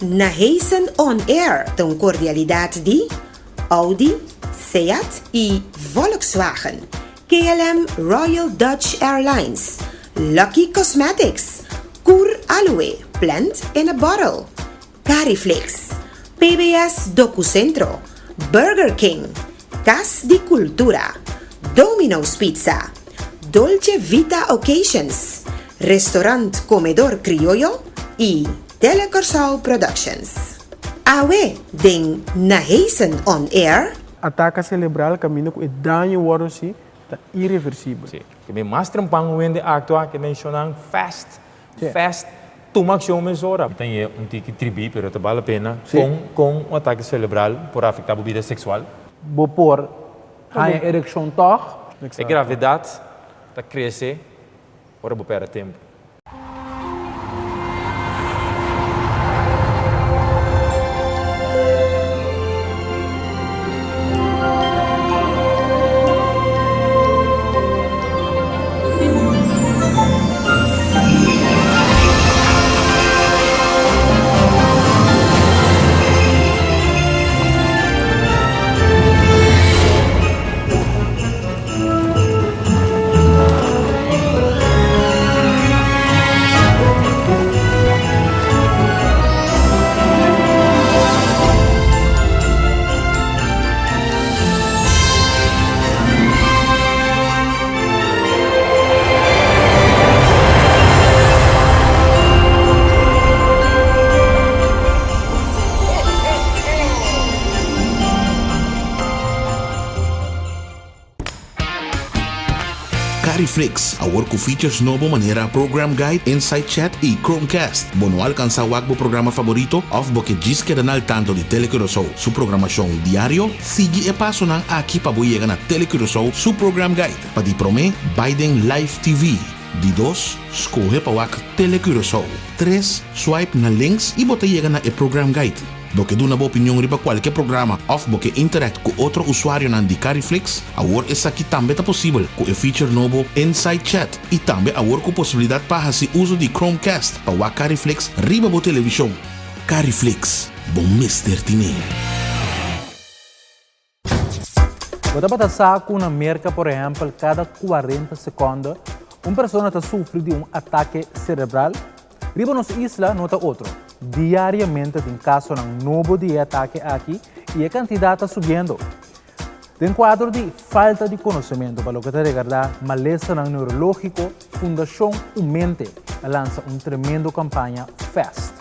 Naheisen On Air ta un kordialidat di Audi, Seat i Volkswagen, KLM Royal Dutch Airlines, Lucky Cosmetics, Cur Aloe, Plant in a Bottle, Cariflix, PBS Docucentro, Burger King, Cas di Cultura, Domino's Pizza, Dolce Vita Occasions, Restaurant Comedor Criollo y Tele Kòrsou Productions. Awe den Naheisen On Air. Ataka selebral kaminda ku e daño wòrdu hasi ta ireversibel. Sí. Ke men mas trempan un hende aktua ke menshonan fast, fast, tuma akshon mesora. Mi ta ñe un tiki tribí pero ta bal la pena. Kon kon un atake selebral por afektá bo bida seksual? Bo por haña erekshon tòg? E gravedat ta krese ora bo pèrdè tempu. Cariflix, awor ku features nobo manera Program Guide, Insight Chat i Chromecast. Bo no alkansá wak bo programa faborito òf bo ke djis keda na al tanto di Telecuraçao su programashon diario? Sigui e pasonan aki pa bo yega na Telecuraçao su Program Guide. Pa di promé, bai den Live TV. Di dos, skohe pa wak Telecuraçao. Tres, swipe na links i bo ta yega na e Program Guide. Bo ke duna bo opinion riba kualke programa òf bo ke interact ku otro usuarionan di Cariflix? Awor esaki tambe ta posibel ku e feature nobo Inside Chat i tambe awor ku posibilidat pa hasi uso di Chromecast pa wak Cariflix riba bo televishon. Cariflix, bo mester tine! Bo tabata sa ku na Merka, por ehèmpel, kada kuarenta sekònde un persona ta sufri di un atake serebral? Riba nos isla no ta otro. Diariamente tin kasonan nobo di e atake aki i e kantidat ta subiendo. Den kuadro di falta di konosementu pa loke ta regardá malesanan neurológiko, Fundashon Umente a lansa un tremendo kampaña fast.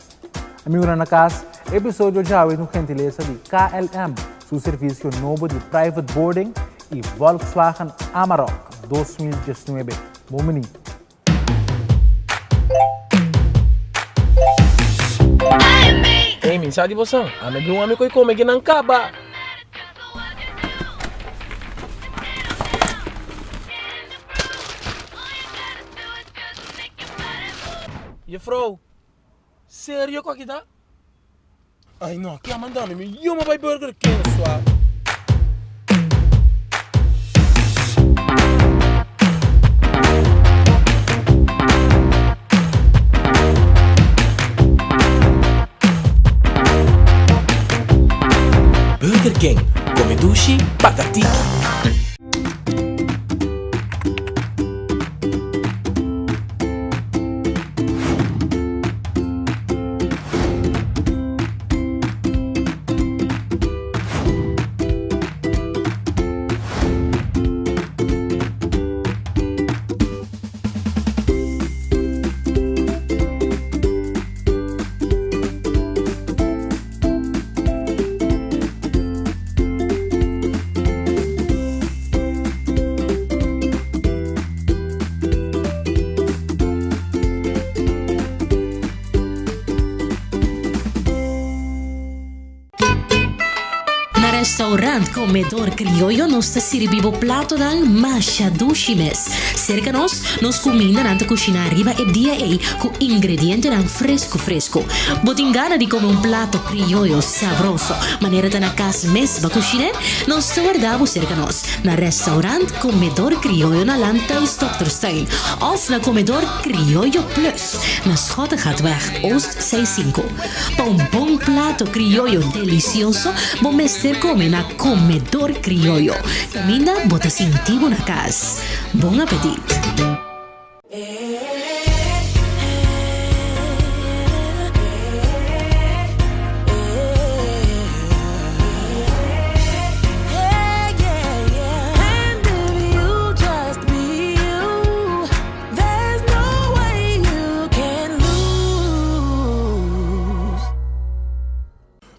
Amigunan na kas, e episodio djawe ta un gentilesa di KLM, su servisio nobo di private boarding i Volkswagen Amarok 2019. Bon bini! Ey, min sa di bosan, ami a bruma mi koe kome ke nan kaba. Jefrouw, serio ku aki ta? Ay no, ke a manda mi? Mi yoma bai Burger King swa. Burger King, come dushi, paga tiki. Restaurant Comedor Crioyo nos ta sirbi bo platonan masha dushi mes. Serka nos, nos kumindanan ta kushiná riba e dia ei ku ingredientenan fresku fresku. Bo tin gana di kome un plato crioyo sabroso manera ta na kas mes bo kushiné? Nos ta warda bo serka nos na Restaurant Comedor Crioyo na Landhuis Dokterstuin òf na Comedor Crioyo Plus na Schottegatweg Oost 65. Pa un bon plato crioyo delicioso bo mester come na Comedor Crioyo, caminda bo ta sinti bo na cas. Bon apetit!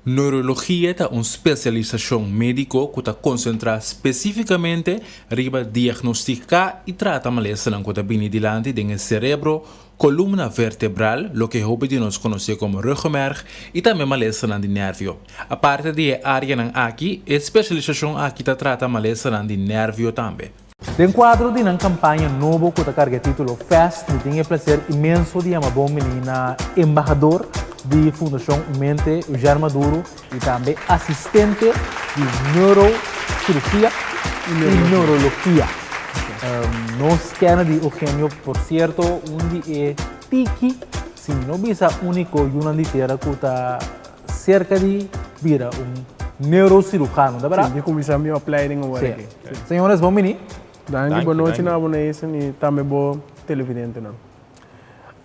Neurologia ta un spesialisashon médiko ku ta konsentrá spesífikamente riba diagnostiká i trata malesanan ku ta bini dilanti den e serebro, kolumna vertebral, loke hopi di nos konosé komo ruggenmerg, i tambe malesanan di nèrvio. Aparte di e áreanan aki, e spesialisashon aki ta trata malesanan di nèrvio tambe. Den kuadro di nan kampaña nobo ku ta karga e título Fest, mi tin e plaser inmenso di yama bon bini na embahador di Fundashon Mente, Eugène Maduro, i tambe asistente di neurocirugía i neurologia. Nos Kennedy Eugenio, por sierto, un di e tiki, si mi no bisa úniko, yunan di tera ku ta Cerca di bira un neurocirujano, ta berdad? Sí, mi cuminsa mi opleiding awor Sí. aki. Sí. Señores, bon bini. Danki, bon nochi na bo Nathan y tambe bo televidentenan.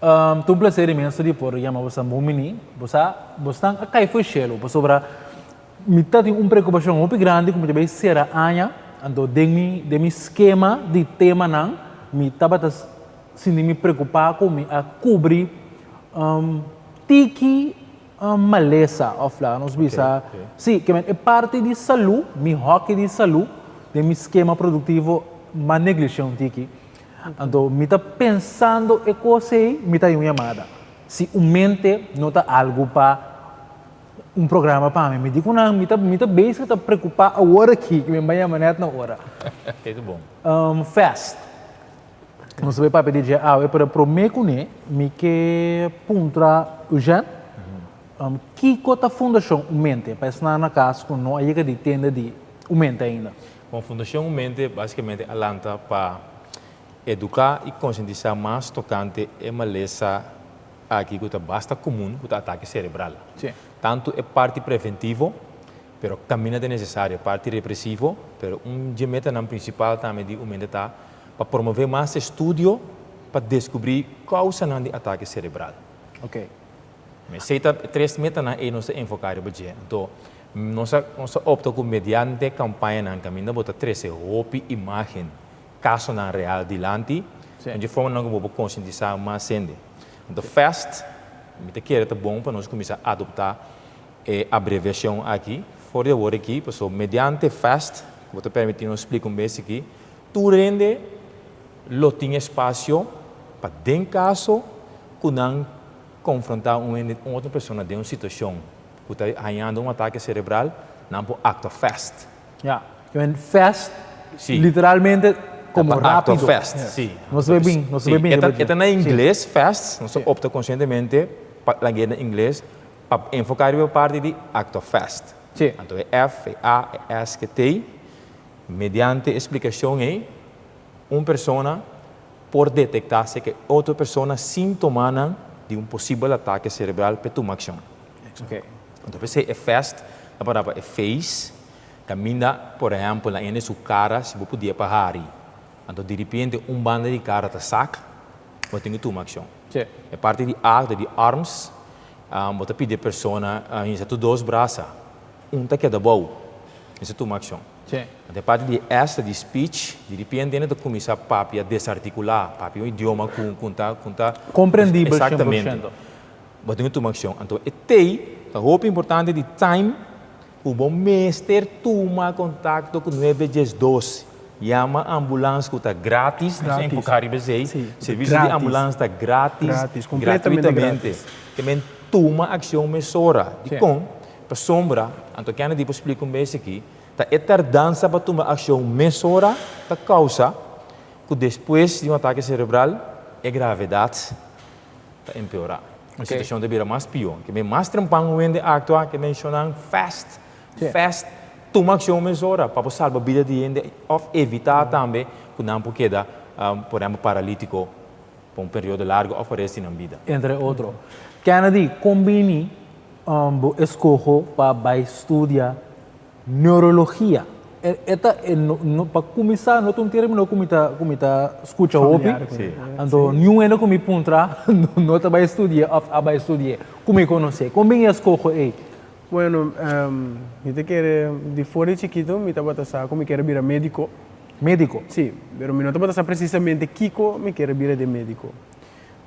Um, ta un placer inmenso di por yama bosan bon bini. Bo sa, bosnan a cay fo'i cielo, pasobra mi ta tin un preocupacion hopi grandi cu mi ta bay cera aña, anto den mi, den mi skema di temanan, mi tabata sinti mi preocupa cu mi a cubri um, tiki malesa of laga nos bisa si ke men e parti di salu mi hoki di salu den mi skema produktivo m'a neglisha un tiki anto mi ta pensando e kos ei mi ta un yamada si un mente no ta algu pa un programa pa mi mi di ku nan mi ta mi ta bezig ta preokupa awor aki ke mi bai yama nèt na ora fast. Nos ta bay papia di dje awe, pero prome kuné mi ke puntra Eugène, kiko ta Fundashon Un Mente pa esnan na kas ku no a yega di tende di Un Mente ainda? Bon, Fundashon Un Mente basikamente a lanta pa eduká i konsientisá mas tokante e malesa aki ku ta basta komun ku ta atake serebral. Tantu e parti preventivo, pero kaminda ta nesesario e parti represivo, pero un dje metanan prinsipal tambe di Un Mente ta pa promové mas estudio pa deskubrí kousanan di atake serebral. Ok. Esei ta e tres metanan ei nos ta enfoká riba dje. Anto, nos a nos a opta ku mediante kampañanan kaminda bo ta trese hopi imágen, kasonan real dilanti, Sí. un dje formanan ku bo por konsientisá mas hende. Anto fast, mi ta kere ta bon pa nos kuminsá adoptá e abreviashon aki for di awor aki, pasobra mediante fast, ku bo ta permití nos splika un bes aki, Tur hende lo tin espasio pa den kaso ku nan konfrontá un hende, un otro persona den un situashon ku ta hañando un atake serebral, nan por aktua fast. Ya, ke men fast Sí. literalmente komo Pa aktua rápido. fast, sí. Nos ta bin, nos ta bin E riba dje. ta na ingles fast, nos ta opta konsientemente pa lag'é na ingles pa enfoká riba e parti di aktua fast. Sí. Anto e F, e A, e S ku e T Mediante e splikashon ei, un persona por detektá si ke otro persona sintomanan di un posibel atake serebral p'e tuma akshon. Anto p'esei e fest ta pará pa e face, kaminda por ehèmpel na hende su kara si bo pudia pa hari, anto diripiente un banda di kara ta sak, bo tin ku tuma akshon. E parti di A ta di arms, bo ta pidi e persona hinsa tur dos brasa, un ta keda bou. Mester tuma akshon. Anto e parti di S ta di speech, di ripiente hende ta kuminsá papia desartikulá, papia un idioma ku ku ta ku ta Komprendibel shen por Eksaktamente. shento. Bo tin ku tuma akshon. Anto e T ta hopi importante di time ku bo mester tuma kontakto ku nuebe diesdos. Yama ambulans ku ta gratis, nos a enfoká riba esei. Servisio di ambulans ta gratis, Gratis, kompletamente gratuitamente. gratis. Te men tuma akshon mesora. Dikon? Pasobra, anto Kennedy por splika un bes aki, Ta e tardansa pa tuma akshon mesora ta kousa ku despues di un atake serebral e gravedat ta empeorá. E situashon ta bira mas pió. Ke men mas trempan un hende aktua ke menshonan fast, fast, tuma akshon mesora pa por salba bida di hende òf evitá tambe ku nan por keda por ehèmpel paralítiko pa un periodo largu òf pa rest di nan bida. Entre otro. Kennedy, kon bini bo eskoho pa bai studia Neurologia. E ta e no no pa kuminsá no ta un término ku mi ta ku mi ta skucha hopi. Anto niun hende ku mi puntra no ta bai studi'é òf a bai studi'é ku mi konosé. Kon bin e eskoho ei? Bueno, mi ta kere di for di chikitu mi tabata sa ku mi kere bira médiko. Médiko? Sí, pero mi no tabata sa presisamente kiko mi kere bira den médiko.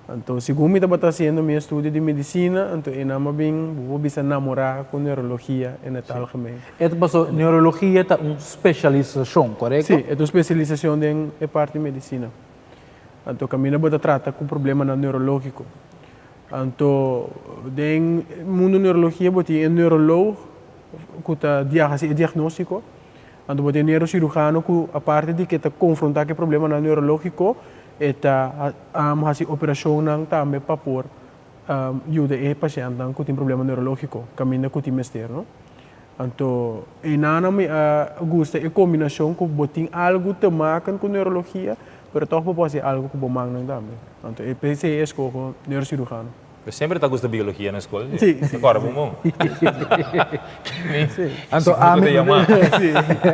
Anto segun mi tabata haciendo mi estudio di medicina, anto e nan a bin, bo por bisa namora cu neurologia en het algemeen. E ta paso neurologia ta un specialisacion, corecto? Si, e ta un specialisacion den e parti medicina. Anto caminda bo ta trata cu problemanan neurologico. Anto den mundo neurologia bo tin e neuroloog cu ta haci e diagnostico, Anto bo tin neurocirujano cu aparte di cu e ta confronta cu e problemanan neurologico, e ta haci operacionnan tambe pa por yuda e pacientnan cu tin problema neurologico, caminda cu tin mester, no. Anto eynana mi a gusta e combinacion cu bo tin algo te maken cu neurologia, pero toch bo por haci algo cu bo mannan tambe. Anto e p'esey e escoho neurocirujano. Bo semper ta gusta biologia na skol? Sí. Ta kòrda bo mon? Sí. Anto ami,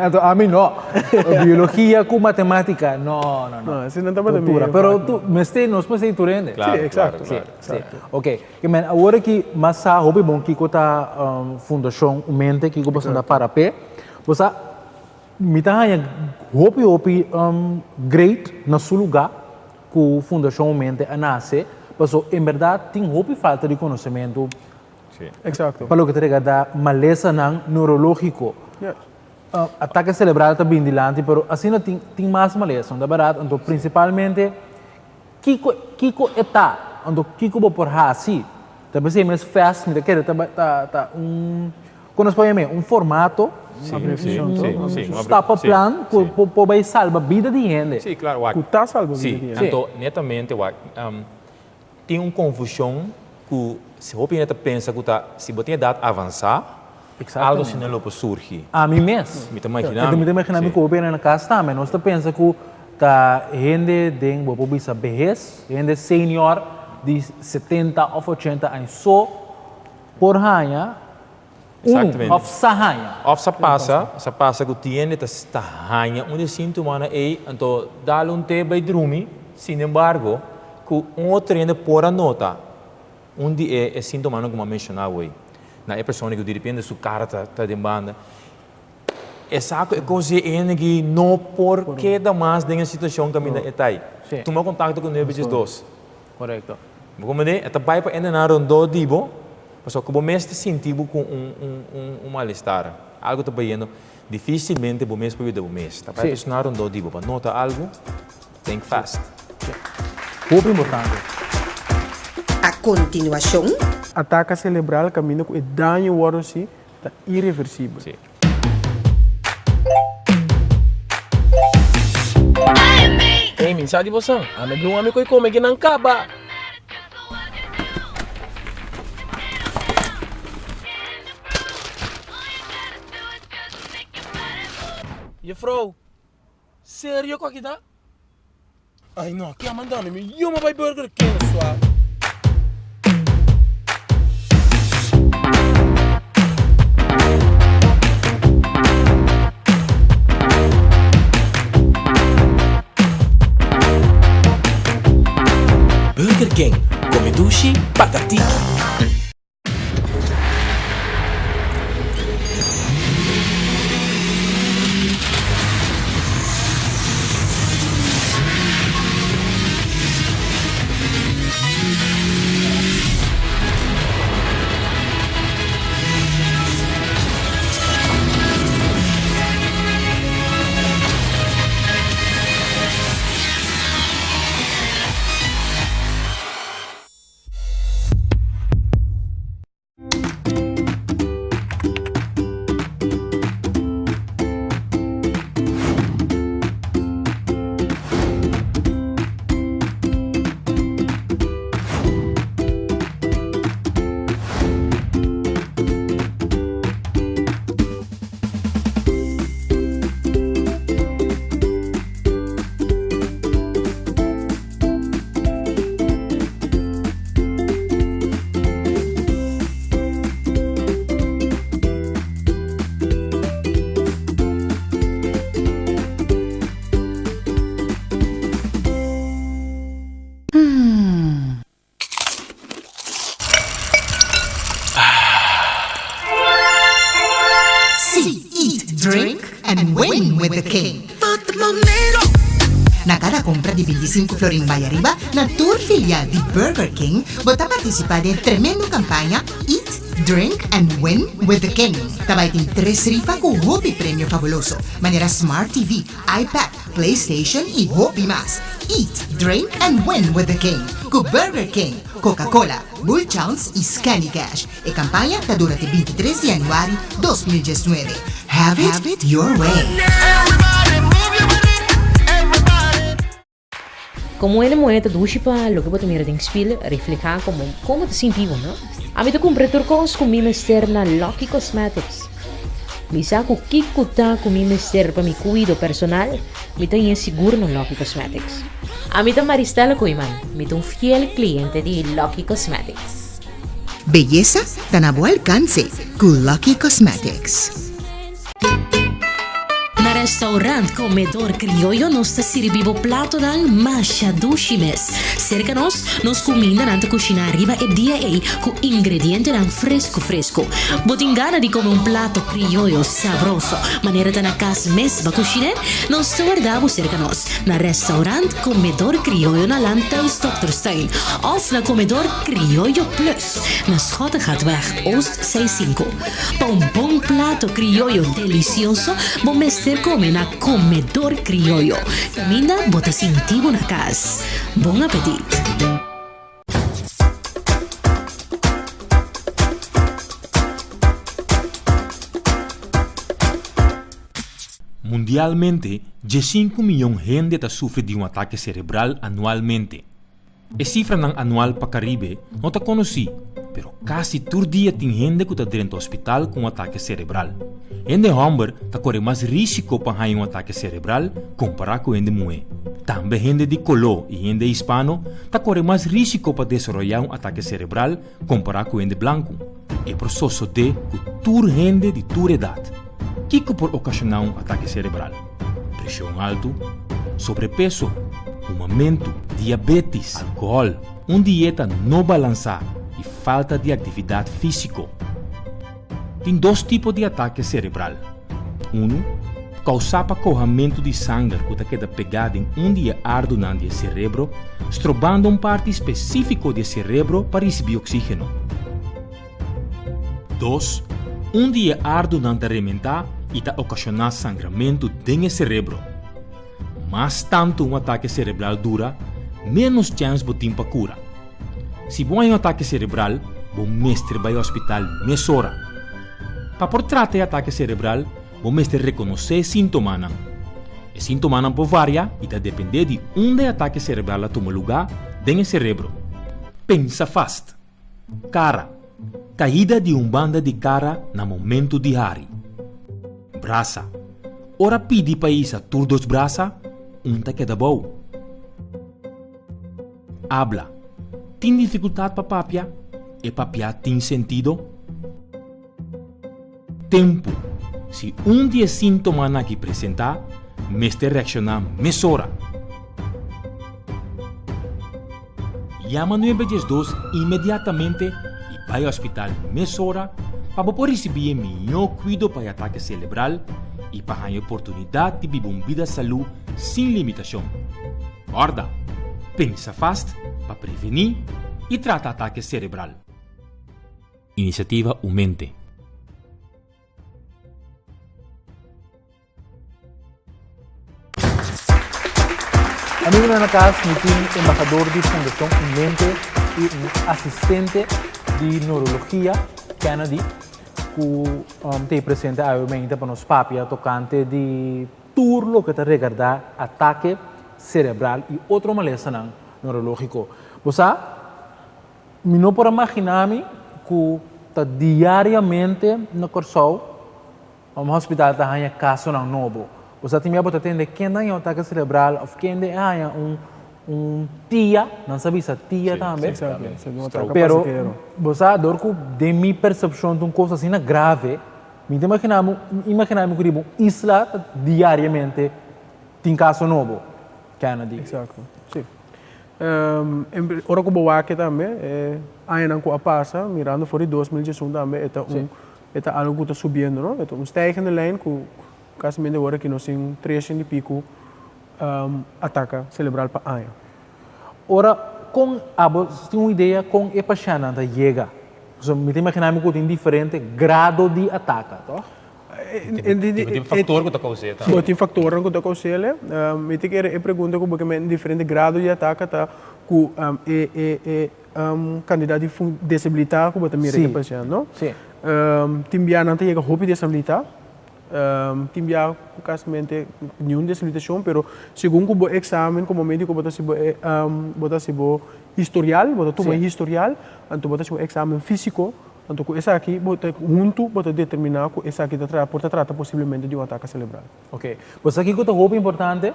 anto ami no. Biologia ku matematika, no, no, no. No, esei no tabata mi Kultura. Pero tu mester, nos mester tur hende. Klaro, Sí, exacto. klaro, Sí, sí. Oké. Ke men awor aki mas sa hopi bon kiko ta Fundashon Umente, kiko boso ta para p'e. Bo sa, mi ta haña hopi hopi great na su lugá ku Fundashon Umente a nase, paso en bèrdat tin hopi falta di konosementu pa loke ta regardá malesanan neurológiko. Atake selebral ta bin dilanti, pero asina tin tin mas malesa, no ta bèrdat? Anto prinsipalmente kiko kiko e ta? Anto kiko bo por hasi? Ta p'esei mes fèst mi ta kere ta ta ta un Kon nos por yam'é? Un formato, un stappenplan ku por bai salba bida di hende. Sí, klaro, wak. Ku ta salba bida di hende. Sí, anto netamente, wak, tin un konfushon ku hopi hende ta pensa ku ta si bo tin edat avansá, algu asina lo por surgi. Ami mes. Mi ta imaginá mi. Mi ta imaginá mi ku hopi hende na kas tambe. Nos ta pensa ku ta hende den, bo por bisa behes, hende senior di setenta òf ochenta aña so Por haña un òf sa haña. Òf sa pasa, sa pasa ku tin hende ta ta haña un di e síntomanan ei, anto dal un te bai drumi, sin embargo, ku un otro hende por a nota un di e e síntomanan ku mi a menshoná awor. Na e persona ku direpente su kara ta ta den banda, e sa ku e kos ei e hende aki no por keda mas den e situashon kaminda e ta ei. Tuma kontakto ku nuebe diesdos. Korekto. Bo comprende? E ta bai pa ende nan rondó di bo, pasobra ku bo mes ta sinti bo ku un un un un malestar. Algu ta bayendo. Dificilmente bo mes por yuda bo mes. Ta bai pa esnan rondó di bo pa nota algu, think fast. Hopi importante. A kontinuashon. Ataka selebral kaminda ku e daño wòrdu hasi ta ireversibel. Sí. Ey, mi sa di bosan, ami blua mi koe kome ki nan kaba. Juffrouw, serio ku aki ta? Ay no, ke a manda mi? Mi yoma bai Burger King swa. Burger King, come dushi, paga tiki. Na kada kompra di 25 florin bai ariba na tur filial di Burger King, bo ta partisipá den tremendo kampaña Eat, Drink and Win with the King. Ta bai tin tres rifa ku hopi premio fabuloso, manera Smart TV, iPad, PlayStation i hopi mas. Eat, Drink and Win with the King ku Burger King, Coca-Cola, Bull Chance i Scanny Cash. E kampaña ta dura te 23 di yanüari 2019. Have it your way! Komo hende muhé ta dushi pa loke bo ta mira den spil reflehá komo kon bo ta sinti bo, no? Ami ta kumpra tur kos ku mi mester na Lucky Cosmetics. Mi sa ku kiko ta ku mi mester pa mi kuido personal, mi ta haña sigur na Lucky Cosmetics. Ami ta Maristella Koeiman, mi ta un fiel kliente di Lucky Cosmetics. Beyesa ta na bo alkanse ku Lucky Cosmetics. Na restaurant Comedor Criollo nos ta sirbi bo platonan masha dushi mes. Serka nos, nos kumindanan ta kushiná riba e dia ei ku ingredientenan fresku fresku. Bo tin gana di kome un plato criollo sabroso manera ta na kas mes bo kushin'é? Nos ta warda bo serka nos na restaurant Comedor Criollo na Landhuis Dokterstuin òf na Comedor Criollo Plus na Schottegatweg Oost 65. Pa un bon plato krioyo delicioso bo mester come na Comedor Krioyo, caminda bo ta sinti bo na cas. Bon apetit! Mundialmente, diesinku miyon hende ta sufri di un atake serebral anualmente. E sifranan anual pa Karibe no ta konosí, pero kasi tur dia tin hende ku ta drenta hospital ku un atake serebral. Hende hòmber ta kore mas rísiko pa haña un atake serebral kompará ku hende muhé. Tambe hende di koló i hende hispano ta kore mas rísiko pa desaroyá un atake serebral kompará ku hende blanku. E por sosodé ku tur hende di tur edat. Kiko por okashoná un atake serebral? Preshon altu, sobrepeso, humamentu, diabetis, alkohòl, un dieta no balansá i falta di aktividat físiko. Tin dos tipo di atake serebral. Unu, kousá pa kohamentu di sanger ku ta keda pegá den un di e ardunan di e serebro, strobando un parti spesífiko di e serebro pa risibí oksígeno. Dos, un di e ardunan ta rementá i ta okashoná sangramentu den e serebro. Mas tantu un atake serebral dura, ménos chèns bo tin pa kura. Si bo haña un atake serebral, bo mester bai hospital mesora. Pa por trata e atake serebral, bo mester rekonosé e síntomanan. E síntomanan por varia i ta dependé di unda e atake serebral a tuma lugá den e serebro. Pensa fast! Kara, Kaida di un banda di kara na momentu di hari. Brasa, Ora pidi pa hisa tur dos brasa, un ta keda bou. Abla, Tin difikultat pa papia? E papia tin sentido? Tempu, Si un di e síntomanan aki presentá, mester reakshoná mesora. Yama 912 inmediatamente i bai hospital mesora pa bo por risibí e mihó kuido pa e atake selebral i pa haña e oportunidat di biba un bida salú sin limitashon. Kòrda, pensa fast pa prevení i trata atake serebral. Inisiativa Umente. Amigunan na kas, mi tin embahador di Fundashon Umente i un asistente di neurologia, Kennedy, ku ta ei presente awe mainta pa nos papia tokante di tur loke ta regardá atake serebral i otro malesanan neurológiko. Bo sa? Mi no por a maginá mi ku ta diariamente na Kòrsou un hospital ta haña kasonan nobo. Bo sa tin bia bo ta tende ken ta haña un atake serebral òf kende a haña un un tia, nan sa bisa tia tambe. Pero bo sa dor ku den mi persepshon ta un kos asina grave, mi ta imaginá mi imaginá mi ku riba un isla ta diariamente tin kaso nobo, Kennedy. Exacto, si. Ora ku bo wak tambe e añanan ku a pasa, mirando for di 2011 tambe e ta un e ta algu ku ta subiendo no, e ta un stijgende lijn ku kasimente ora ki nos tin treshen di piku. Ataka celebral pa aña. Ora con abo tin un idea con e pashentnan ta yega? Pasobra mi ta imagina mi cu tin diferente grado di ataka, toch? Tin factor cu ta caus'e tambe. Tin factornan cu ta caus'e. Mi ta kere e pregunta cu bo ke men diferente grado di ataka ta cu e cantidad di desabilita cu bo ta mira e pashent, no? Tin bia nan ta yega hopi desabilita. Tin bia ku kasimente niun desabilitashon, pero segun ku bo eksamen komo médiko bo ta hasi bo bo ta hasi bo historial, bo ta tuma e historial, anto bo ta hasi un eksamen físiko, anto ku esaki bo ta huntu bo ta determiná ku esaki ta trata por ta trata posiblemente di un atake selebral. Oke, bo sa kiko ta hopi importante?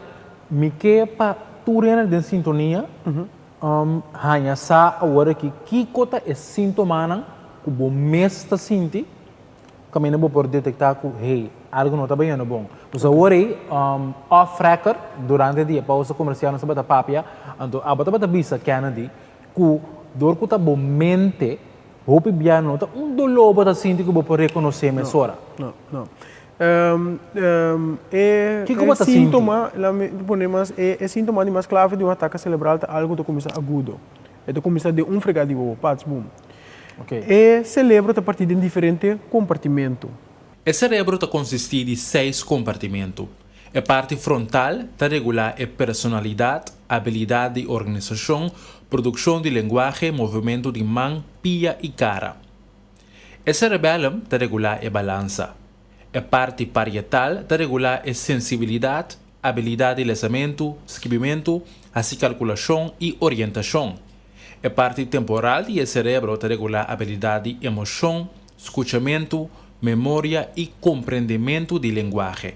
Mi ke pa tur hende den sintonia haña sa awor aki kiko ta e síntomanan ku bo mes ta sinti Kaminda bo por detektá ku, hey, algu no ta bayendo bon. Pues awor ei, off record, durante di e pausa komersial nos tabata papia, anto abo tabata bisa Kennedy ku dor ku ta bo mente hopi bia no ta un doló bo ta sinti ku bo por rekonosé mesora. No, no. E Kiko bo ta sinti? síntoma, laat mi pone mas, e síntoma di mas klave di un atake selebral ta algu ku ta kuminsá agudo. E ta kuminsá den un fregá di wowo, pats, bum. E selebro ta partí den diferente kompartimentu. E serebro ta konsistí di seis kompartimentu. E parti frontal ta regulá e personalidat, abilidat di organisashon, produkshon di lenguahe, movementu di man, pia i kara. E cerebellum ta regulá e balansa. E parti parietal ta regulá e sensibilidat, abilidat di lesamentu, skibimentu, hasi kalkulashon i orientashon. E parti temporal di e serebro ta regulá abilidat di emoshon, skuchamentu, memoria i komprendementu di lenguahe.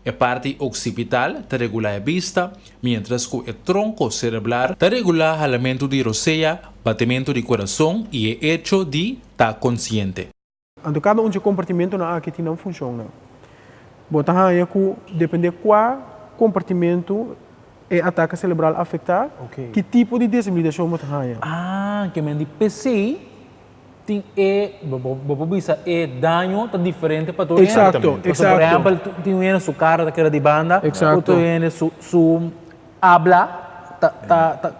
E parti oksipital ta regulá e bista, miéntras ku e tronko serebral ta regulá halamentu di rosea, batementu di kurason i e echo di ta konsiente. Anto kada un dje kompartimentunan aki tin nan funshonnan. Bo ta haña ku dependé kua kompartimentu e atake selebral afektá, ki tipo di desabilitashon bo ta haña. Ah, ke men di p'esei tin e, bo por bisa e daño ta diferente pa tur hende. Eksakto, eksakto. Pasobra por ehèmpel tin un hende su kara ta keda di banda, otro hende su abla ta ta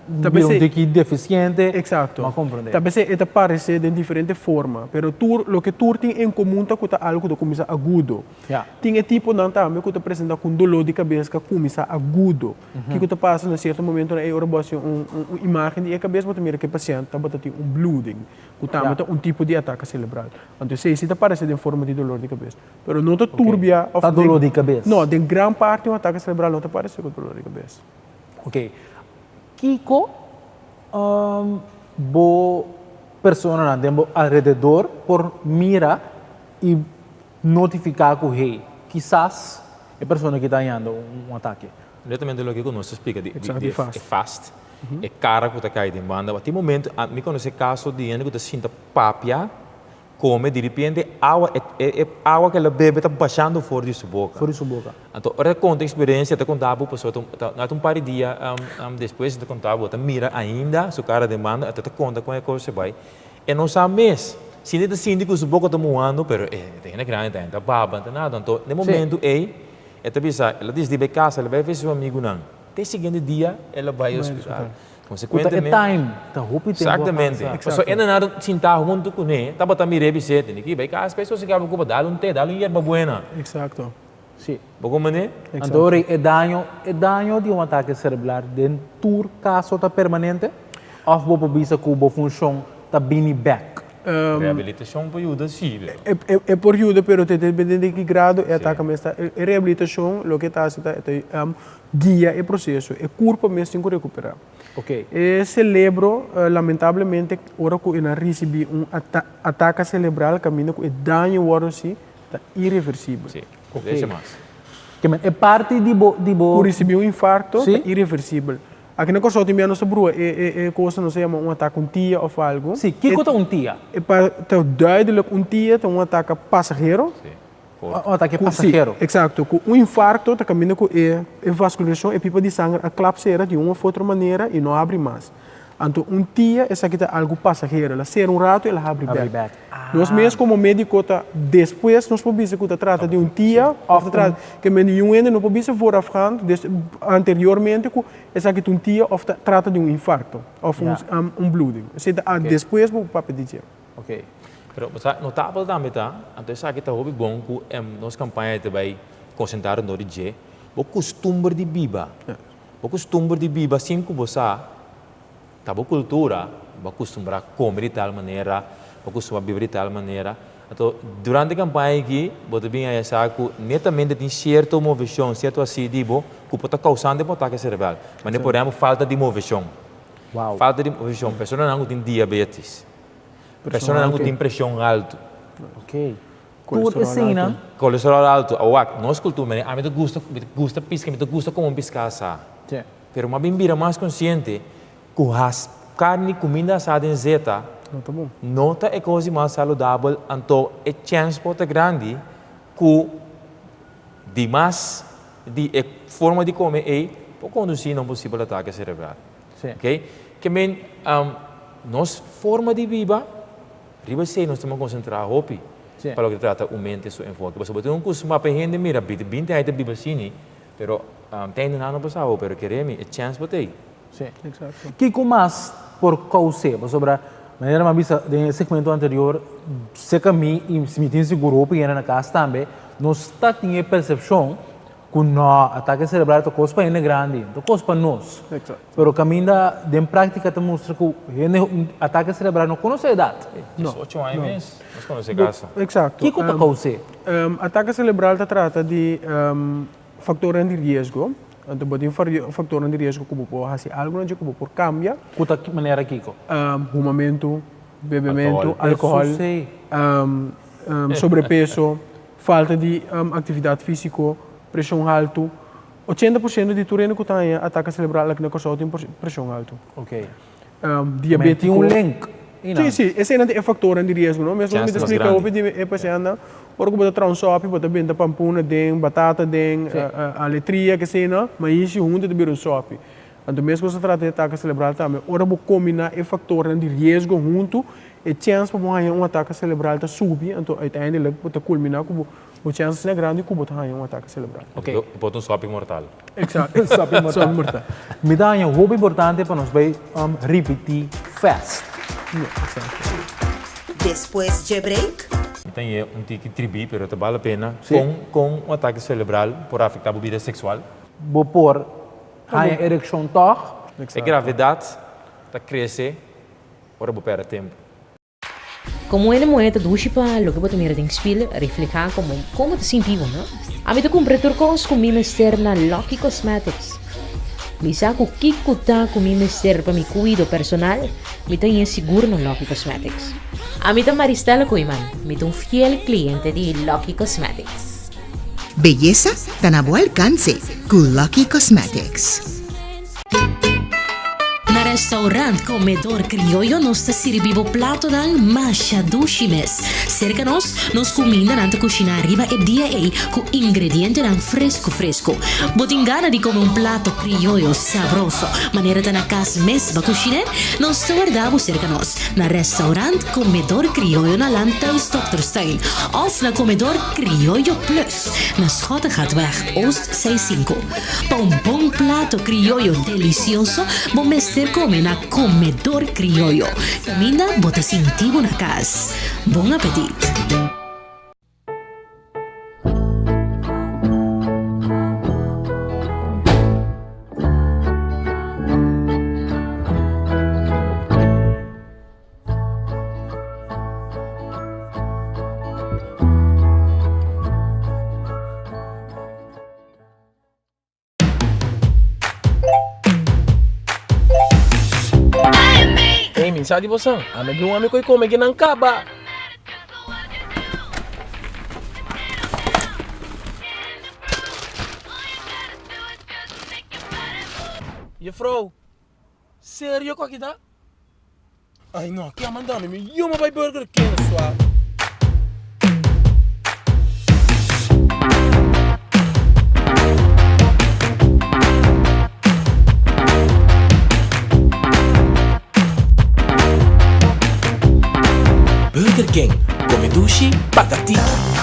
ta bira un tiki defisiente. Exacto. Bo a comprende. Ta p'esei e ta parece den diferente forma, pero tur loke tur tin en comun ta cu ta algo cu ta cuminsa agudo. Ya. Tin e tiponan tambe cu ta presenta cu un dolor di cabes cu a cuminsa agudo. Kico ta pasa na cierto momentonan ey ora bo haci un un imagen di e cabes bo ta mira cu e paciente tabata tin un bloeding, cu tambe ta un tipo di atake cerebral. Anto esey si ta parece den forma di dolor di cabes. Pero no ta turbia of Ta dolor di kabes. No, den gran parti un atake cerebral no ta parece cu dolor di kabes. Ok. Kiko bo personanan den bo alrededor por mira y notifica cu hey, kisas e persona aki ta hañando un atake? Netamente loke cu nos ta splica di e fast, e cara cu ta cay den banda. Tin momento, mi conoce caso di hende cu ta sinta papia Come di ripiente awa e e awa ke el a bebe ta bashando for di su boka. For di su boka. Anto ora e konta eksperensia ta konta bo pasobra ta ta un par di dia despues e ta konta bo ta mira ainda su kara den banda e ta konta kon e kos a bai. E no sa mes. Sinti ta sinti ku su boka ta muhando pero e ta hende grandi ta hende ta baba ta nada. Anto den momento ei e ta bisa el a disidi bai kasa el a bai visi su amigunan. Te siguiente dia el a bai hospital. Ku ta e time, ta hopi tempu a pasa. Exactamente. Pasobra e nan sintá huntu kuné, tabata mir'é bis'é, Tene ki bai kas pa e sosegá bo ku dal un té, dal un yerba buena. Exacto. Sí. Bo komprendé? Anto ora e daño, e daño di un atake serebral den tur kaso ta permanente? Òf bo por bisa ku bo funshon ta bini bèk? Rehabilitashon por yuda sí, pero. E por yuda, pero ta depende den ki grado e atake mes ta. E rehabilitashon loke ta hasi ta e ta guia e proseso. E kurpo mes tin ku rekuperá. E selebro lamentablemente ora ku e nan risibí un ataka selebral kaminda ku e daño wòrdu hasi ta ireversibel. Sí, decha mas. E parti di bo. Ku risibí un infarto ta ireversibel. Aki na Kòrsou tin bia nos ta brua e kos nos ta yama un ataka un tia òf algu. Sí, kiko ta un tia? E pa ta duidelijk un tia ta un ataka pasahero. Sí, Un atake pasahero. Sí, eksakto. Ku un infarto ta kaminda ku e vaskularishon, e pipa di sanger a klap sera di un òf otro manera i no habri mas. Anto un tia esaki ta algu pasahero, el a sera un ratu el a habri bek. Nos mes komo mediko ta despues nos por bisa ku ta trata di un tia òf ta trata ke men niun hende no por bisa voorafgaand des anteriormente ku esaki ta un tia òf ta trata di un infarto òf un bloeding. Esei ta despues bo por papia di dje. Ok. Pero bo sa notabel tambe ta, anto esaki ta hopi bon ku nos kampaña ta bai konsentrá rondó di dje, bo kustumber di biba. Bo kustumber di biba sin ku bo sa ta bo kultura, bo a kustumbrá kome di tal manera, bo a kustumbrá biba di tal manera. Anto durante e kampaña aki bo ta bin haña sa ku netamente tin sierto moveshon, sierto así di bo ku por ta kousante pa un atake serebral. Manera por ehèmpel falta di moveshon. Falta di moveshon, personanan ku tin diabetes, personanan ku tin preshon altu. Tur eseinan. Kolesterol altu, awak, nos kultura, mene, ami ta gusta, mi ta gusta piska, mi ta gusta kome un piska asá. Pero mi a bin bira mas konsiente ku has karni, kuminda asá den zeta No ta bon. no ta e kos di mas saludabel, anto e chèns por ta grandi ku di mas di e forma di kome ei por kondusí na un posibel atake serebral. Oké? Ke men, nos forma di biba. Riba esei nos ta konsentrá hopi pa loke ta trata un mente su enfoke. Pasobra bo tin un kustumá pa e hende mira 20 aña ta biba asini, pero te ainda nan no por sa bo, pero kere mi e chèns bo t'ei. Sí. Kiko mas por kous'é? Pasobra manera mi a bisa den e segmento anterior, serka mi i mi tin sigur hopi hende na kas tambe, nos ta tin e persepshon Ku no, atake serebral ta kos pa hende grandi, no ta kos pa nos. Pero kaminda den práktika ta mustra ku hende un atake serebral no konosé edat. No. Ocho aña mes nos konosé kaso. Eksakto. Kiko ta kous'é? Atake serebral ta trata di faktornan di riesgo. Anto bo tin faktornan di riesgo ku bo por hasi algu na dje ku bo por kambia. Ku ta manera kiko? Humamentu, bebementu, alkohòl, sobrepeso. Falta di aktividat físiko, preshon haltu. 80% di tur hende ku ta haña atake serebral aki na Kòrsou tin preshon haltu. Ok. Diabétiko. Tin un link. Sí, sí, eseinan ta e faktornan di riesgo, no? Mesmo mi ta splika hopi di e pasientnan, ora ku bo ta traha un sòpi, bo ta benta pampuna den, batata den, aletria, keseinan, maishi huntu ta bira un sòpi. Anto meskos ta trata di atake selebral tambe. Ora bo kombiná e faktornan di riesgo huntu, e chèns pa bo haña un atake selebral ta subi, anto uiteindelijk bo ta kulminá ku bo bo chèns asina grandi ku bo ta haña un atake selebral. Ok. E por ta un sòpi mortal. Eksakto, un sòpi mortal. Sòpi mortal. Mi ta haña hopi importante pa nos bai ripití fast. Ya, eksakto. Despues dje break. Mi ta haña un tiki tribí, pero ta bal la pena. Kon kon un atake selebral por afektá bo bida seksual? Bo por Haña erekshon tòg. E gravedat ta krese ora bo pèrdè tempu. Komo hende muhé ta dushi pa loke bo ta mira den spil reflehá komo kon bo ta sinti bo, no? Ami ta kumpra tur kos ku mi mester na Lucky Cosmetics. Mi sa ku kiko ta ku mi mester pa mi kuido personal, mi ta haña sigur na Lucky Cosmetics. Ami ta Maristella Koeiman, mi ta un fiel kliente di Lucky Cosmetics. Beyesa ta na bo alkanse ku Lucky Cosmetics. Na restaurant Comedor Criollo nos ta sirbi bo platonan masha dushi mes. Serka nos, nos kumindanan ta kushiná riba e dia ei ku ingredientenan fresku fresku. Bo tin gana di kome un plato criollo sabroso manera ta na kas mes bo a kushin'é? Nos ta warda bo serka nos na restaurant Comedor Criollo na Landhuis Dokterstuin òf na Comedor Criollo Plus na Schottegatweg Oost 65. Pa un bon plato criollo delicioso bo mester come na Comedor Criollo, caminda bo ta sinti bo na cas. Bon apetit! Ey, min sa di bosan, ami blue ami koi kome kinan kaba. Juffrouw, Serio ku aki ta? Ay no, ke a manda mi? Mi yuma bai Burger King swa. King, kome dushi, paga tiki.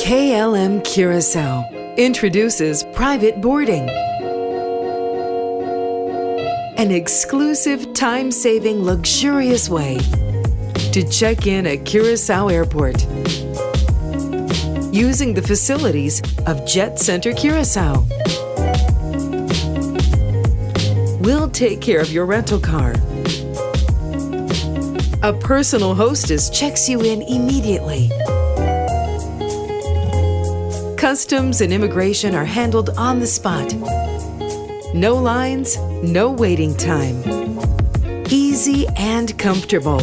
KLM Curacao introduces private boarding. An exclusive, time saving, luxurious way to check in at Curacao Airport using the facilities of Jet Center Curacao. We'll take care of your rental car. A personal hostess checks you in immediately. Customs and immigration are handled on the spot. No lines, no waiting time. Easy and comfortable.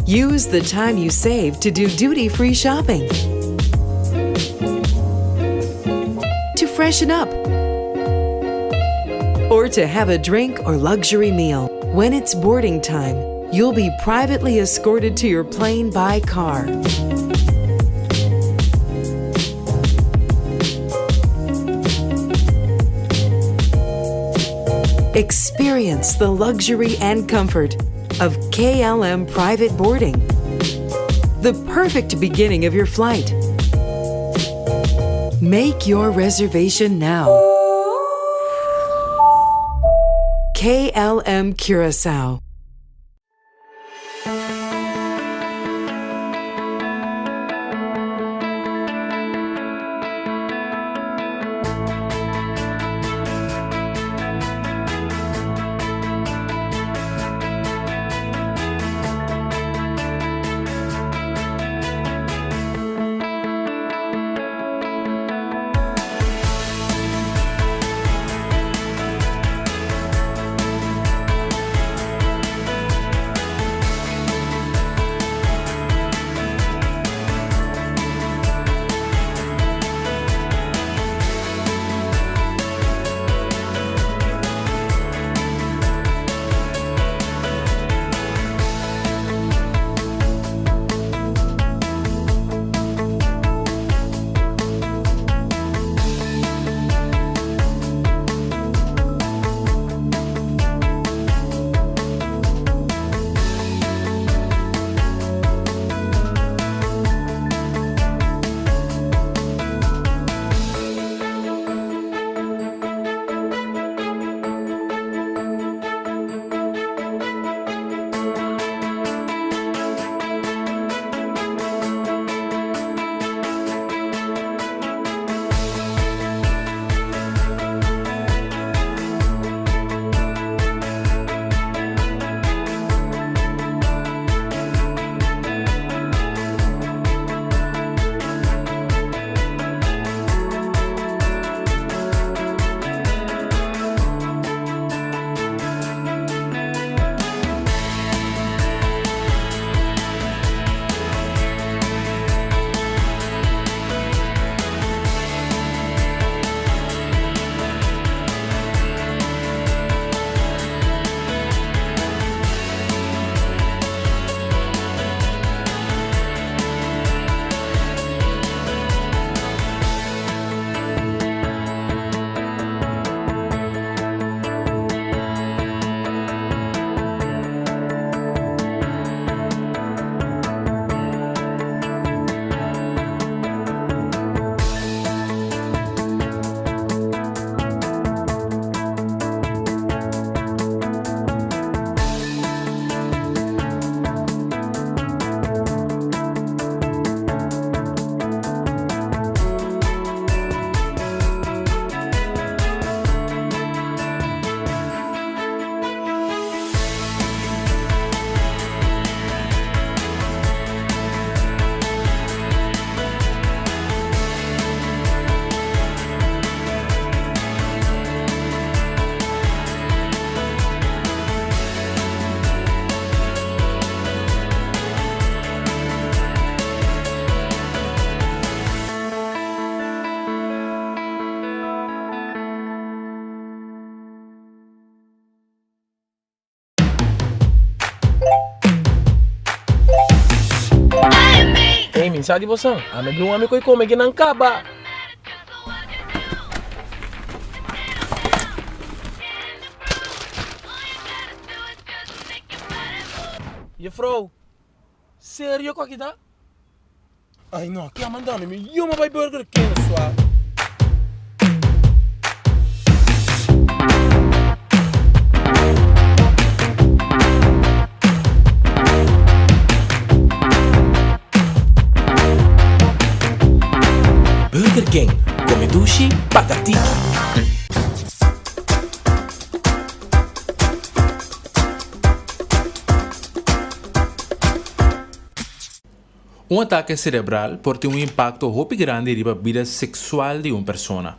Use the time you save to do duty free shopping, to freshen up, or to have a drink or luxury meal. When it's boarding time, you'll be privately escorted to your plane by car. Experience the luxury and comfort of KLM private boarding. The perfect beginning of your flight. Make your reservation now. KLM Curacao. Ey, min sa di bosan, ami blue ami koy come kinan kaba. Juffrouw, serio ku aki ta? Ay no, ke a manda mi? Mi yuma bai Burger King swa. Burger King, come dushi, paga tiki. Un atake serebral por tin un impakto hopi grandi riba bida seksual di un persona.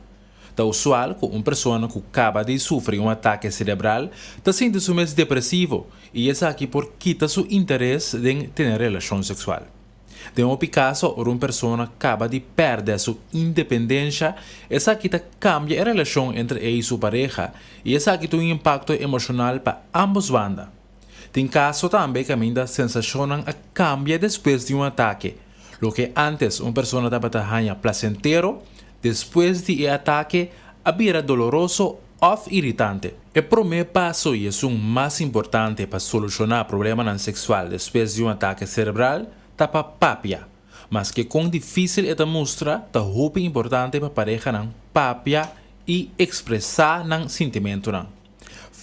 Ta usual ku un persona ku kaba di sufri un atake serebral ta sinti su mes depresivo i esaki por kita su interes den tene relashon seksual. Den hopi kaso ora un persona kaba di pèrdè su independensha esaki ta kambia e relashon entre e i su pareha i esaki tin un impakto emoshonal pa ámbos banda. Tin kaso tambe kaminda sensashonnan a kambia despues di un atake. Loke ántes un persona tabata haña plasentero, despues di e atake a bira doloroso òf iritante. E promé paso i esun mas importante pa solushoná problemanan seksual despues di un atake serebral ta pa papia. Maske kon difísil e ta mustra, ta hopi importante pa parehanan papia i ekspresá nan sintimentunan.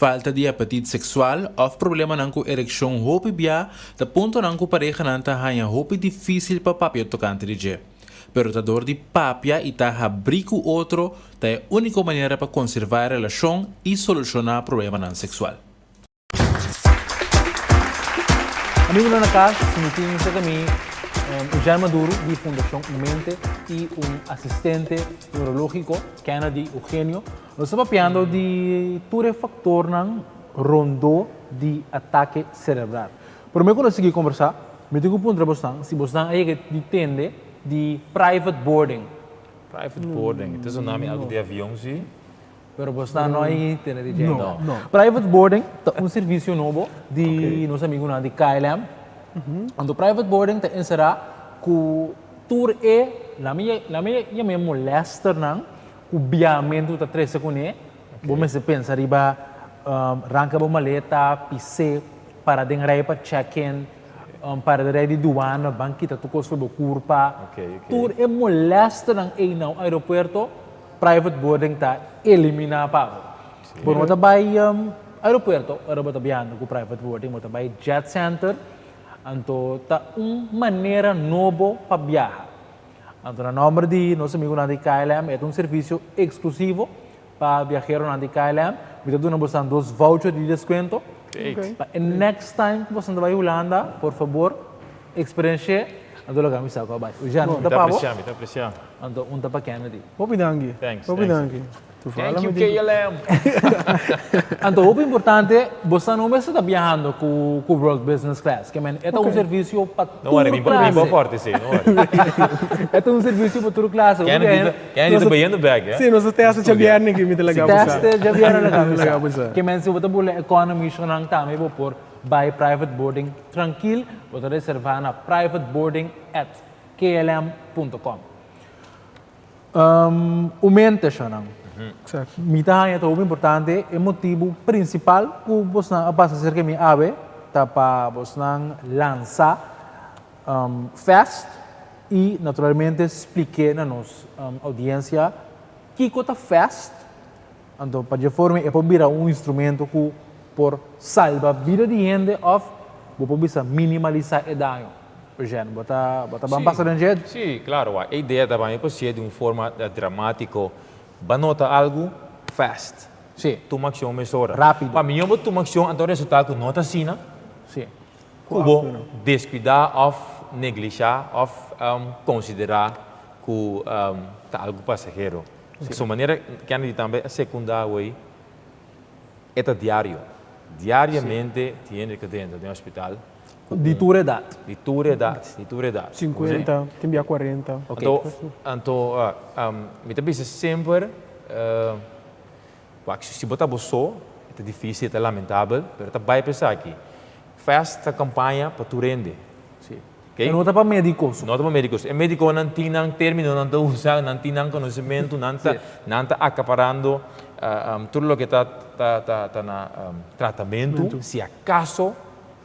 Falta di apetit seksual òf problemanan ku erekshon hopi bia ta puntonan ku parehanan ta haña hopi difísil pa papia tokante di dje. Pero ta dor di papia i ta habrí ku otro ta e úniko manera pa konservá e relashon i solushoná problemanan seksual. Amigunan na kas, mi tin serka mi Eugène Maduro di Fundashon Mente i un asistente neurológiko, Kennedy Eugenio. Nos ta papiando di tur e faktornan rondó di atake serebral. Promé ku nos sigui kombersá, mi tin ku puntra bosnan si bosnan a yega di tende di private boarding. Private boarding, ta sona mi algu di avion si? Pero bosnan no a yega di tende di dje. No. Private boarding ta un servisio nobo di nos amigunan di KLM. Anto private boarding ta enserá ku tur e, lami lami yam'é molesternan Ku biamentu ta trese kuné, bo mester pensa riba ranka bo maleta, pis'é, para den rei pa check-in, para den rei di duana, ban kita tur kos for bo kurpa. Tur e molèsternan ei na un aeropuerto, private boarding ta eliminá pa bo. Bo no ta bai aeropuerto ora bo ta biahando ku private boarding, bo ta bai jet center, anto ta un manera nobo pa biaha. Anto na nomber di nos amigunan di KLM e ta un servicio exclusivo pa biaheronan di KLM. Mi ta duna bosan dos voucher di descuento. Great. Pa e next time cu bosan ta bay Hulanda, por fabor experienci'e. Anto loke mi sa cu a bay. Eugène, un ta pa bo. Mi ta aprecia, mi ta aprecia. Anto un ta pa Kennedy. Hopi danki. Thanks, Hopi thanks. danki. Thank you KLM! Anto hopi importante, bosa no mester ta biahando ku ku World Business Class, ke men e ta un servisio pa No worry, tur mi bo klase. forte si, no worry. E ta un servisio pa tur klase. Hopi Kennedy biaha ta Kennedy ta bayendo bek, eh. Si, nos ta testa djabièrnè aki, mi ta laga bo sa. Testa djabièrnè laga bo Laga sa. bo sa. Ke men si bo ta bula economy shonan tambe bo por bai private boarding trankil, bo ta reserva na privateboarding at klm punto com. Un mente shonnan. Mi ta haña ta hopi importante e motibu prinsipal ku bosnan a pasa serka mi awe ta pa bosnan lansa fest i naturalmente splik'é na nos oudiensia kiko ta fest, anto pa dje forma e por bira un instrumento ku por salba bida di hende òf bo por bisa minimalisá e daño. Eugène, bo ta bo ta ban pasa den dje? Sí, klaro wak. E idea ta ban e por sier di un forma dramátiko. Ba nota algu fast. Sí. Tuma akshon mesora. Rápido. Pa mihó bo tuma akshon anto resultá ku no ta asina. Sí. Ku bo deskuidá òf neglishá òf konsiderá ku ta algu pasahero. Sí. Su manera Kennedy tambe a sekundá awey e ta diario. Diariamente tin hende ku ta drenta den hospital. Di tur edat. Di tur edat, di tur edat. 50, tin bia 40. Anto, anto mi ta bisa semper, wak si bo ta bo so, e ta dificil, e ta lamentabel, pero ta bai pa esaki. Fast ta kampaña pa tur hende. Sí. Okay? No ta pa médiko so. No ta pa médiko so. E médikonan tin nan términonan ta usa, nan tin nan konosementu, nan ta, nan ta akaparando tur loke ta ta ta ta na tratamentu, si akaso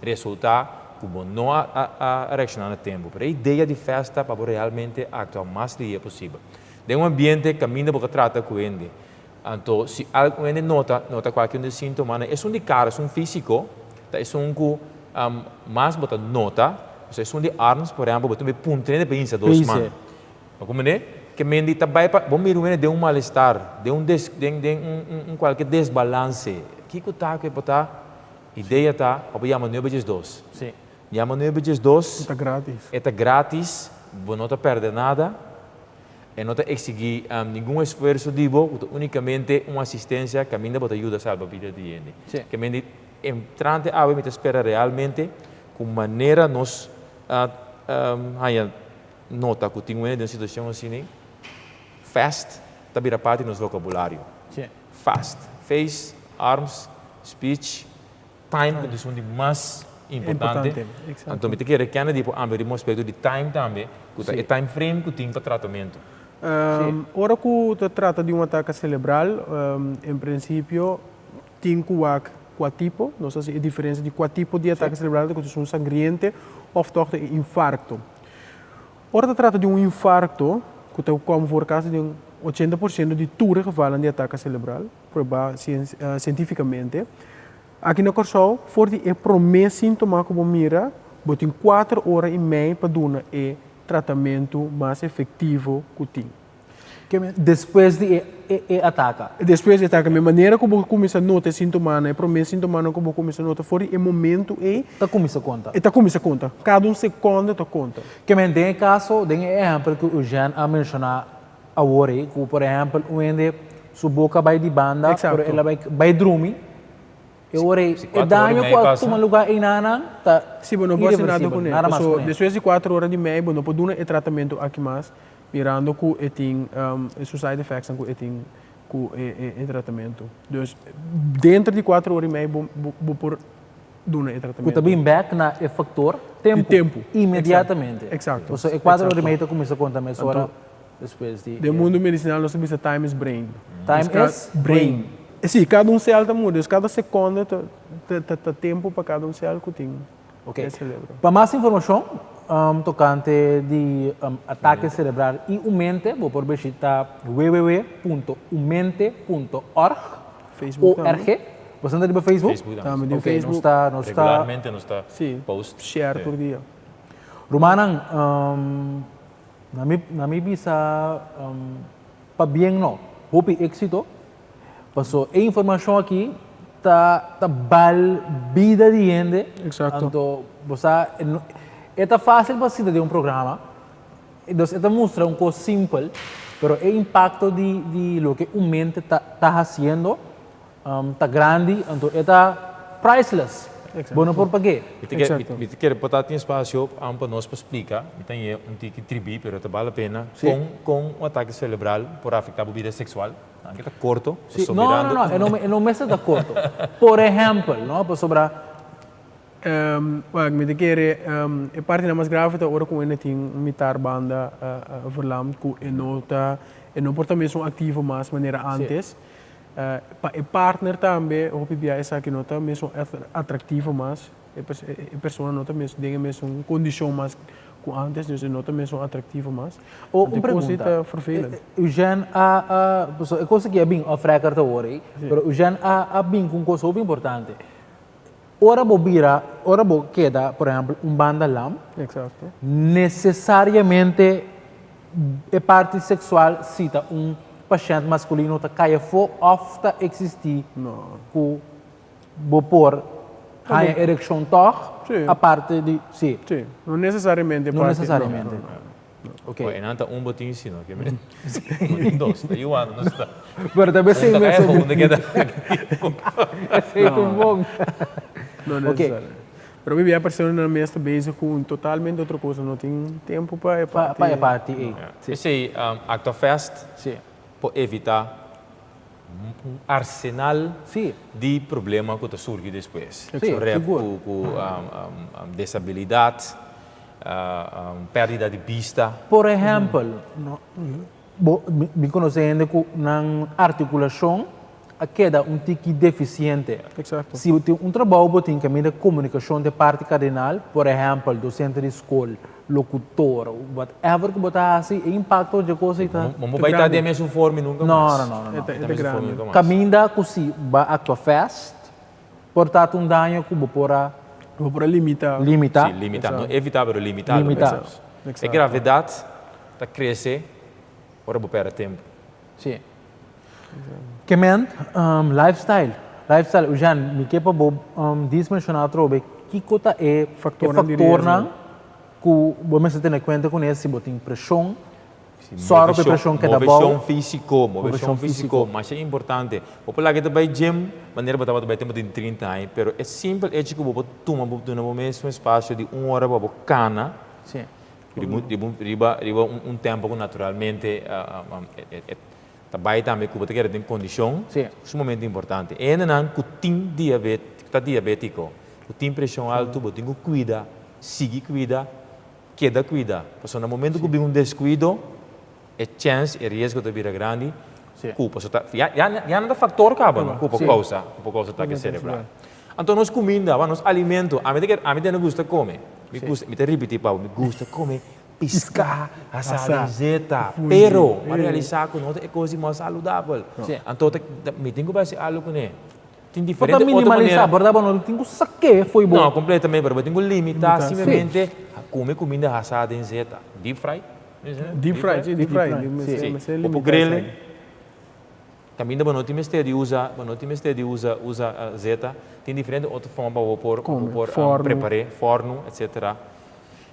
resultá ku bo no a a reakshoná na tempu. Pero e idea di fast ta pa bo realmente aktua mas lihé posibel. Den un ambiente kaminda bo ta trata ku hende, Anto si algun hende nota nota kualke un di e sintomanan, esun di kara, esun físiko, ta esun ku mas bo ta nota, osea esun di arms, por ehèmpel, bo ta bin puntra hende pa hinsa dos man. Bo komprendé? Ke men di ta bai pa bo mira un hende den un malestar, den un des den den un un kualke desbalanse. Kiko ta ku e por ta? Idea ta pa bo yama nuebe diesdos. Yama 912. E ta gratis. E ta gratis, bo no ta pèrdè nada. E no ta eksigí ningun esfuerso di bo, ku ta únikamente un asistensia kaminda bo ta yuda salba bida di hende. Ke men di entrante awe mi ta spera realmente ku manera nos a haña nota ku tin un hende den un situashon asina, fast ta bira parti di nos vokabulario. Fast, face, arms, speech. Time ku ta esun di mas importante. Anto mi ta kere Kennedy por amplia riba un aspecto di time tambe, ku ta e time frame ku tin pa tratamentu. Ora ku ta trata di un atake selebral, en prinsipio tin ku wak kua tipo, nos hasi e diferensia di kua tipo di atake selebral ta, ku ta esun sangriente òf tòg ta e infarkto. Ora ta trata di un infarkto, ku ta kòm for kasi den 80% di tur e gevalnan di atake selebral, Prueba sientífikamente. Aki na Kòrsou, for di e promé síntoma ku bo mira, bo tin kuater ora i mei pa duna e tratamentu mas efektivo ku tin. Despues di e ataka? Despues di e ataka. Mi manera ku bo kuminsá nota e síntomanan, e promé síntomanan ku bo kuminsá nota, for di e momentu ei. Ta kuminsá konta. E ta kuminsá konta. Kada un sekònde ta konta. Den e kaso, den e ehèmpel ku Eugène a menshoná Awor ei ku por ehèmpel un hende su boka bai di banda pero el a bai bai drumi, e ora ei e daño ku a tuma lugá einanan ta Si bo no por hasi nada kuné. Paso despues di kuater ora di mei bo no por duna e tratamentu aki mas mirando ku e tin su side effectsnan ku e tin ku e tratamentu. Dus denter di kuater ora i mei bo bo por duna e tratamentu. Ku ta bin bek na e faktor tempu. Inmediatamente. Exacto. Pasobra e kuater ora i mei ta kuminsá konta mesora. Despues di. Den mundu medisinal nos ta bisa time is brain. Time is brain. Si, kada un sel ta muri, dus kada sekonde ta tempu pa kada un sel ku tin den selebro. Pa mas informashon tokante di atake serebral i un mente bo por bishita www.umente.org. Facebook tambe. ORG. Bo ta riba Facebook? Facebook tambe. Tambe Facebook. Nos ta, nos ta. Regularmente nos ta post. Si, share tur dia. Rumannan, Na mi na mi bisa pabien no, hopi éxito, paso e informashon aki ta ta bal bida di hende. Exacto. Anto bo sa e ta fácil pa sinta den un programa, dus e ta mustra un kos simpel, pero e impakto di di loke un mente ta ta hasiendo Ta grandi, anto e ta priceless. Bo no por pag'é. Mi ta kere por ta tin espacio pa nos pa splica, mi ta ñe un tiki tribi pero ta bal la pena, con con un atake cerebral por afecta bo bida sexual. Aunke ta corto, pasobra mirando. No, no, no, e no mester ta corto. Por ehempel, no, pasobra. Wak, mi ta kere e partinan mas grave ta ora ku hende tin un mitar banda verlamd ku e no ta, e no por ta mesun aktivo mas manera antes. Pa e partner tambe hopi bia esaki no ta mesun atraktivo mas, e persona no ta den e mesun kondishon mas ku antes, dus e no ta mesun atraktivo mas. O un pregunta, ta vervelend. Eugène a, pasobra e kos aki a bin off record awor ei, pero Eugène a bin ku un kos hopi importante. Ora bo bira, ora bo keda por ehempel un banda lam, nesesariamente e parti seksual si ta un pashènt maskulino ta kai afó òf ta eksistí ku bo por haña erekshon tòg aparte di, si. Sí, no nesesariamente. No nesesariamente. Ok. Oye, nan ta un botin si no ke men. Botin dos. Ta yuan no sta. Pero ta bes Un ta kaya un ta keda. Esei ta un bon. No necesario. Pero mi bia personanan mes ta bezig ku un totalmente otro cosa, no tin tempo pa e parti. Pa e parti ei. Esei Actua Fest por evita. Un arsenal di problema ku ta surgi despues. Rep ku desabilidat, pèrdida di bista. Por ehèmpel, bo mi konosé hende ku nan artikulashon a keda un tiki defisiente. Si bo tin un trabou bo tin kaminda komunikashon ta e parti kardinal, por ehèmpel dosente di skol, locutor, whatever ku bo ta hasi, e impacto dje kos ei ta. Bo bai ta den mesun forma nunka mas. No, no, no, no. E ta grandi. Kaminda ku si bo a actua fast, por ta un daño ku bo por a. Bo por a limita. Limita. Si, limita. No evita, pero limita. Limita. E gravedat ta krese ora bo pèrdè tempu. Si. Ke men, lifestyle. Lifestyle, Eugène, mi ke pa bo dis menshoná atrobe kiko ta e faktornan ku bo mester tene kuenta kuné si bo tin preshon, sòru pa e preshon keda bou. Moveshon físiko, moveshon físiko, masha importante. Bo por laga e ta bai gym manera bo tabata bai tempu tin 30 aña, pero e simpel echo ku bo por tuma bo duna bo mes un espasio di un ora pa bo kana, riba riba un tempu ku naturalmente e ta bai tambe ku bo ta keda den kondishon, sumamente importante. E hendenan ku tin diabet, ku ta diabetiko, ku tin preshon altu, bo tin ku kuida, sigui kuida, keda kuida. Pasobra na momento ku bin un deskuido, e chèns, e riesgo ta bira grandi ku pasobra ta ya ya nan ta faktor kaba no ku por kousa, ku por kousa atake serebral. Anto nos kuminda, nos alimento, ami ta ami ta gusta kome, mi gusta, mi ta ripití pa bo, mi gusta kome piská hasá den zeta, pero mi a realisá ku no ta e kos di mas saludabel. Anto ta mi tin ku bai hasi algu kuné. Tin diferente otro manera. Por ta minimalisá, por ta bo no tin ku sak'é fo'i bo. No, kompletamente, pero bo tin ku limitá simplemente kome kuminda hasá den zeta. Deep fry? Deep fry, si, deep fry. Si, bo por grill e. Kaminda bo no tin mester di usa, bo no tin mester di usa usa zeta. Tin diferente otro forma pa bo por bo por prepar'é, fòrnu, etcetera.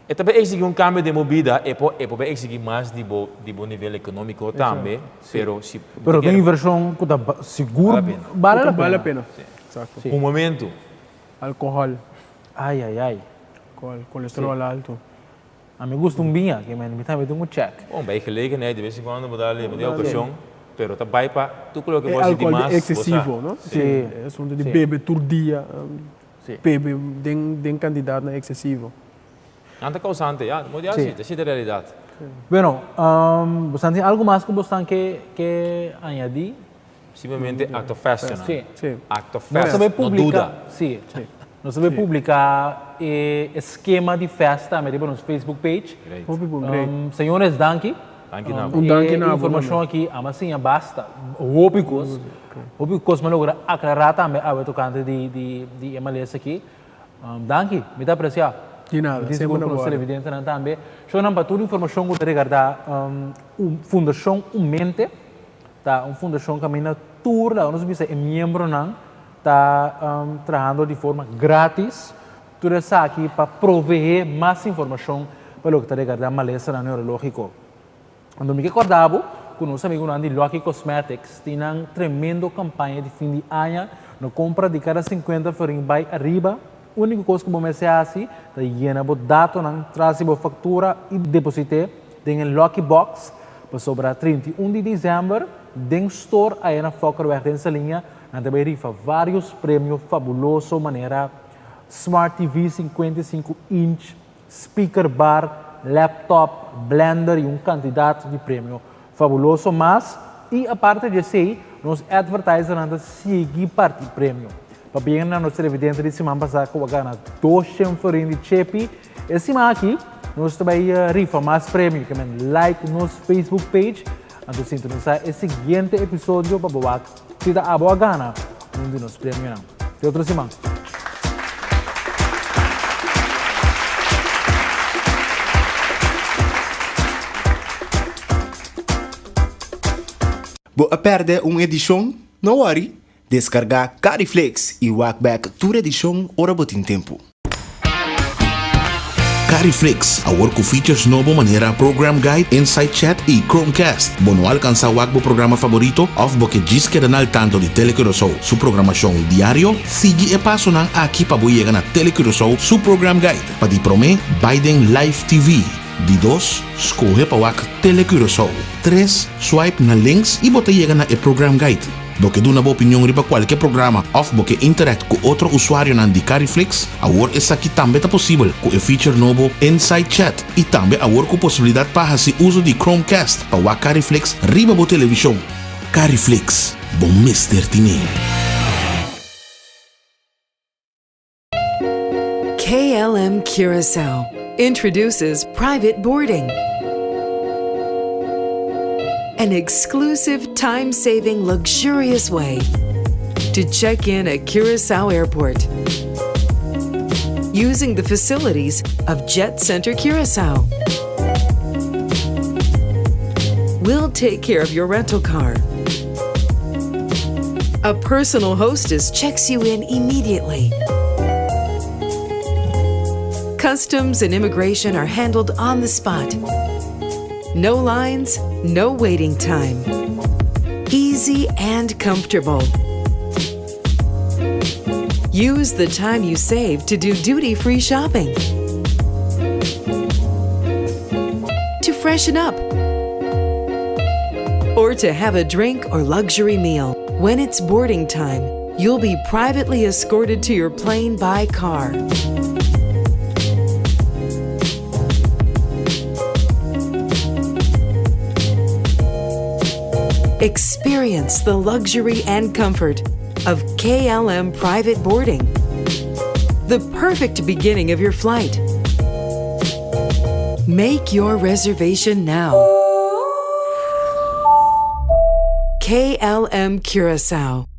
E ta bay exigí un kambio den bo bida, e por e por bay exigí mas di bo di bo nivel ekonómiko tambe, pero si bo Pero ta un invershon ku ta sigur bale la pena. Bale la pena, Un momento. Alkohòl. Ai ai ai. Alkohòl, kolesteròl altu. A mi gusta un biña, ke men mi tambe tin un check. Bon, bij gelegenheid, de bes en cuando bo ta leba di ocasion, pero ta bai pa tur loke bo hasi di mas, bo sa. Excesivo, no? Si. E asunto di bebe tur dia, bebe den cantidadnan excesivo. Nan ta causante, ya, bo di haci, ta así ta realidad. Bueno, bosan tin algo mas cu bosan ke ke añadi? Simplemente acto fast, no? Si. Acto fast, no duda. Si. Nos ta bay publica e eskema di fest tambe riba nos Facebook page. Great. Hopi bon, great. Señores, danki. Danki na bo. Un danki na E bo informacion tambe. aki a mi siña basta. Hopi cos. Hopi cos mi a logra aclara tambe awe tocante di di di e malesa aki. Danki, mi ta aprecia. Di nada, Mi tin semper sigur na cu bo nos orden. televidentenan tambe. Shownan pa tur informacion cu ta regarda Fundacion Umente. Ta un fundacion caminda tur laga nos bisa e miembronan ta trahando di forma gratis tur esaki pa provee mas informacion pa loke ta regarda malesanan neurologico. Anto mi ke corda bo cu nos amigunan di Lucky Cosmetics tin nan tremendo campaña di fin di aña, no compra di cada 50 florin bay ariba, unico cos cu bo mester haci ta yena bo datonan tras di bo factura y deposite den e Lucky Box pasobra 31 di december den store aya na Fokkerweg den Saliña Nan ta bay rifa varios premio fabuloso manera Smart TV 55 inch, speaker bar, laptop, blender y un cantidad di premio fabuloso mas. Y aparte di esey, nos advertisernan ta sigui parti premio. Pabien na nos televidente di siman pasa cu a gana 200 florin di Chepi. E siman aki nos ta bay rifa mas premio. Ke men like nos Facebook page anto sintonisa e siguiente episodio pa bo wak Si ta abo a gana un di nos premionan. Te otro siman. Bo a pèrdè un edishon? No wòri! Deskargá Cariflix i wak bèk tur edishon ora bo tin tempu. Cariflix, awor ku features nobo manera Program Guide, Insight Chat i Chromecast. Bo no alkansá wak bo programa faborito òf bo ke djis keda na al tanto di Telecuraçao su programashon diario? Sigui e pasonan aki pa bo yega na Telecuraçao su Program Guide. Pa di promé, bai den Live TV. Di dos, skohe pa wak Telecuraçao. Tres, swipe na links i bo ta yega na e Program Guide. Bo ke duna bo opinion riba kualke programa òf bo ke interact ku otro usuarionan di Cariflix? Awor esaki tambe ta posibel ku e feature nobo Inside Chat i tambe awor ku posibilidat pa hasi uso di Chromecast pa wak Cariflix riba bo televishon. Cariflix, bo mester tine! KLM Curaçao introduces private boarding. An exclusive time-saving, luxurious way to check in at Curaçao Airport using the facilities of Jet Center Curaçao. We'll take care of your rental car. A personal hostess checks you in immediately. Customs and immigration are handled on the spot. No lines, no waiting time. Easy and comfortable. Use the time you save to do duty free shopping, to freshen up, or to have a drink or luxury meal. When it's boarding time, you'll be privately escorted to your plane by car. Experience the luxury and comfort of KLM private boarding. The perfect beginning of your flight. Make your reservation now. KLM Curacao.